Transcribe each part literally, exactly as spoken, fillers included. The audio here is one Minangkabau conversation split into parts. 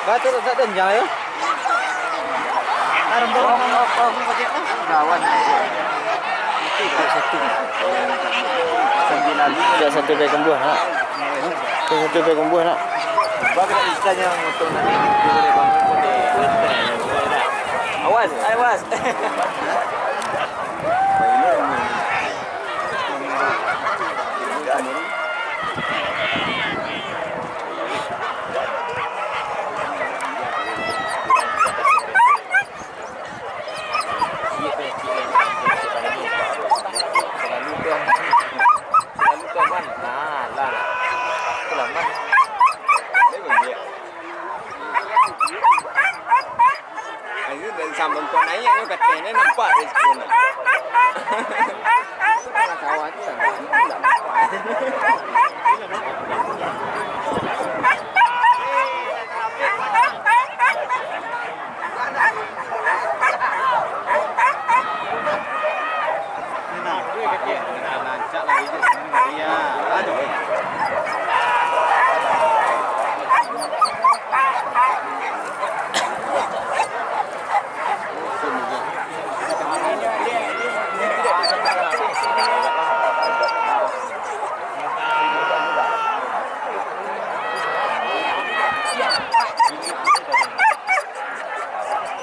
Batur tak dengar ya? Kawan. Itu satu. Sembilan. Satu pai kambuah, nak. Satu pai kambuah, nak. Bagus ikannya motor nak. Awas, awas. Selalu tu aman. Selalu tu aman. Nah, lah. Itulah aman. Dia bagi. Ayo, dari sambung kau naik, aku katanya nampak dari situ, nah. Itu tengah sawah tu, nah. Itu tak nampak.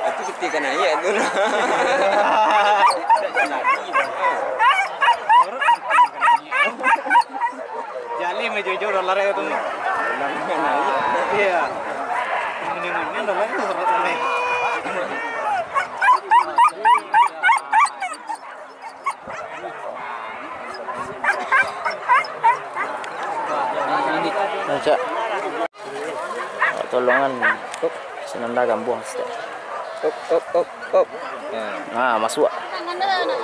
Itu ketika naik tu lah. Jaleh mah jauh-jauh dolar tu. Iya. Mending-mending dolar tu sorot jaleh. Rancak. Tolongan. Up, senanda kambuah, Ustaz. Up, up, up, up. Nah. Nah, masuak. Nah, nah.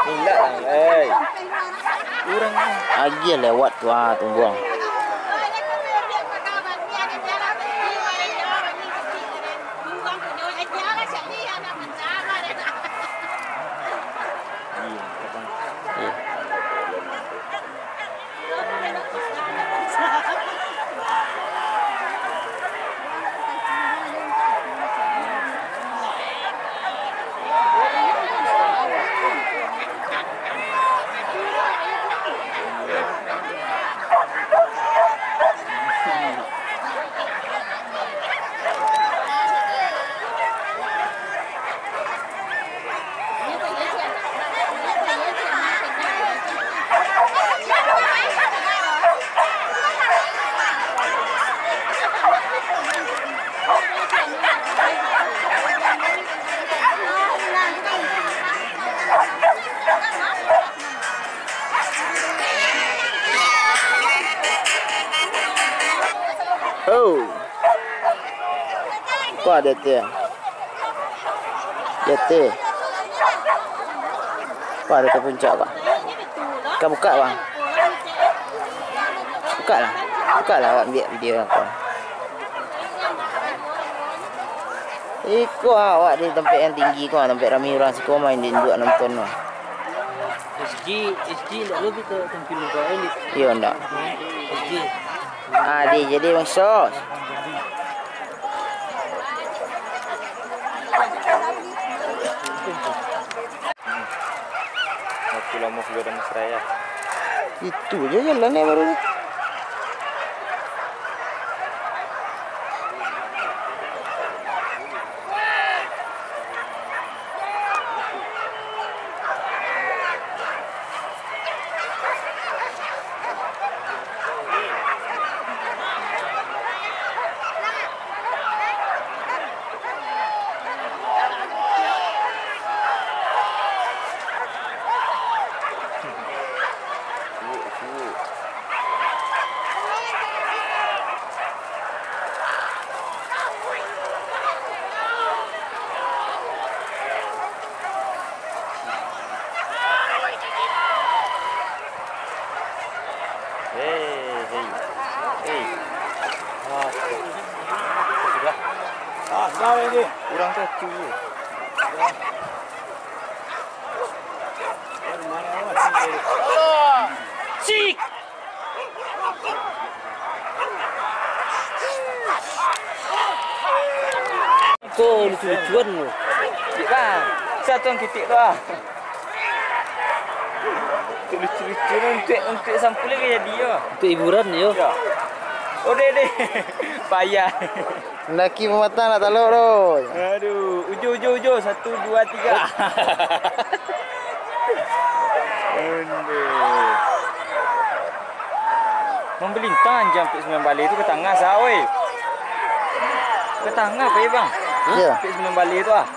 Indak lah, hei. Urang. Agiah lewat tu, ah, tumbuang. Oh. Ko ado tu. Jati. Ko ado tu puncak, Bang. Ka buka, Bang. Buka lah. Buka lah awak ambiak video ko. Iko awak di tampek yang tinggi ko, tampek rami urang siko main di induak nonton tu. S G, S G ndak lo kita tampil muka ini. Iyo, ndak. S G. Ah, di jadi bangso. Waktu lamo sudah ada mesra ya. Itu je jalan yang baru ni. Hei, hei. Hei. Ah, sudah. Ah, sudah lagi. Kurang satu. Cik. Tu lucu-lucuan tu. Cik bang, satu yang kitik tu ah. Lucu-lucuan untuk, untuk sampul lagi jadi yo. Untuk hiburan yo. Ya. Oh, deh, deh. Payah. Laki pematang nak talok tu. Aduh, ujo, ujo, ujo. Satu, dua, tiga. Aduh. Mambelintang anjiang ampek sambilan baleh tu ka tangah sa, oi. Ka tangah, pai, bang. Hah? Iyo. Ampek sambilan baleh tu, ah.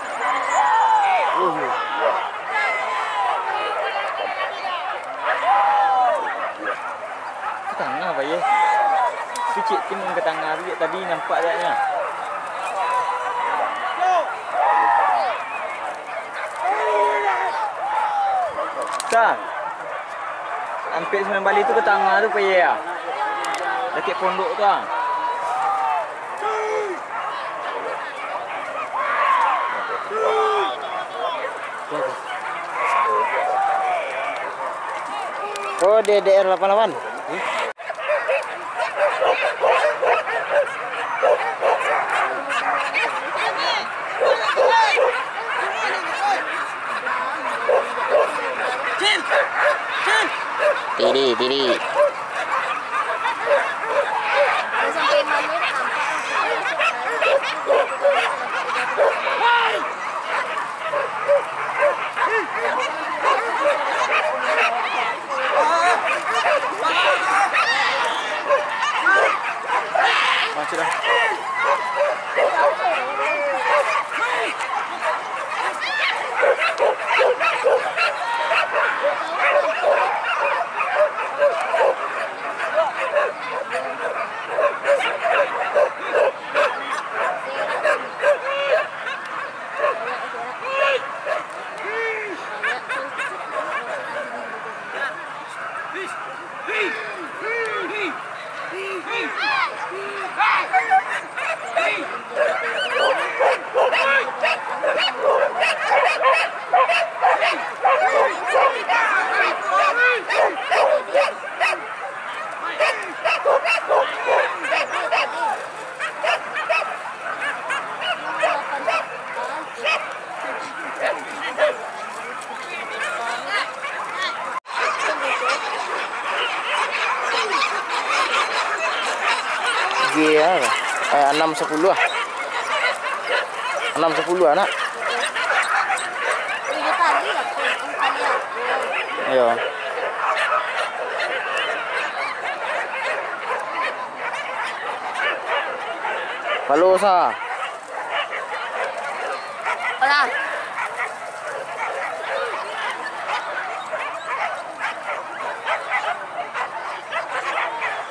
Ka tangah, pai. Tu cik tim ka tangah tu, cik tadi nampak agaknyo. Sa. Ampek sambilan baleh tu ka tangah tu, pai, ah. Dakek pondok tu, ah. Oh, D D R lapan lapan. Tiri, tiri. G, ah, eh, enam sepuluh ah. Enam sepuluh ah, nak. Iyo. Halo, sa. Alah.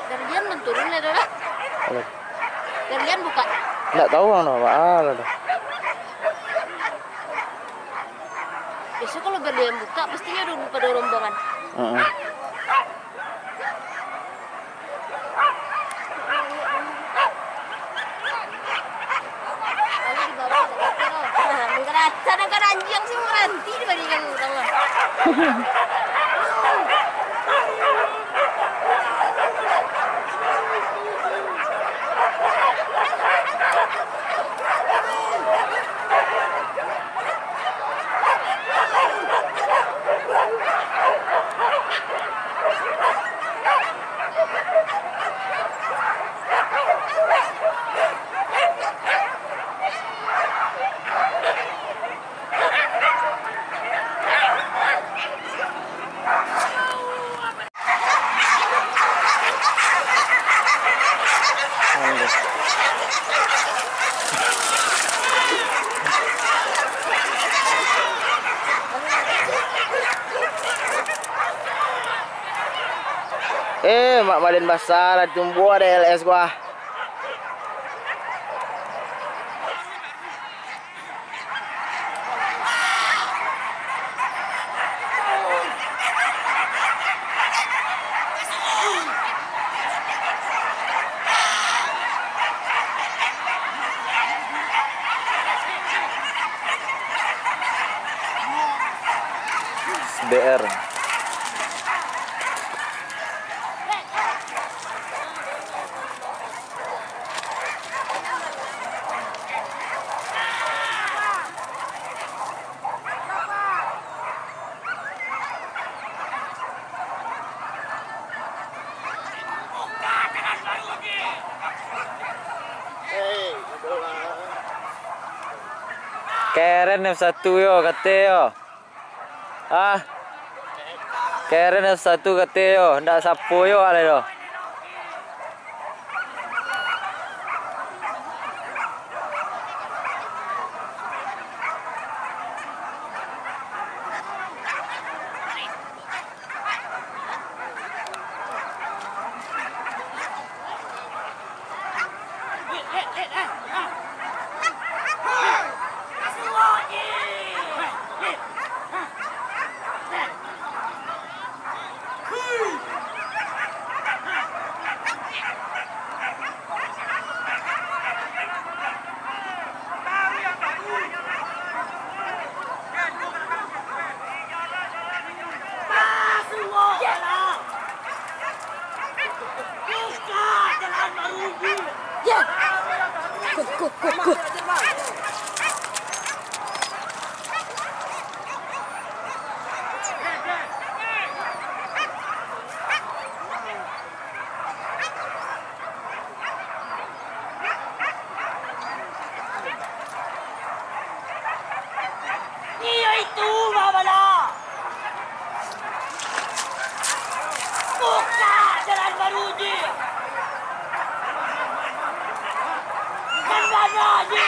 Berlian belum turun ya, Dora? Alah. Berlian buka. Ndak tahu ang dah, Pak. Alah dah. Biasa kalau berlian buka, pastinya dulu pada rombongan. Heeh. Mangkarasa dangkan anjiang sih, maranti di baliak tangah. Eh, Mak Malin Basa lah tumbuah ada L S gua. D R. Keren F satu yo, kate yo. Ah. Keren F satu kate yo, ndak sapo yo ale do. Iyo itu, Babala! Buka jalan baru, Ji! Jalan baru, Ji!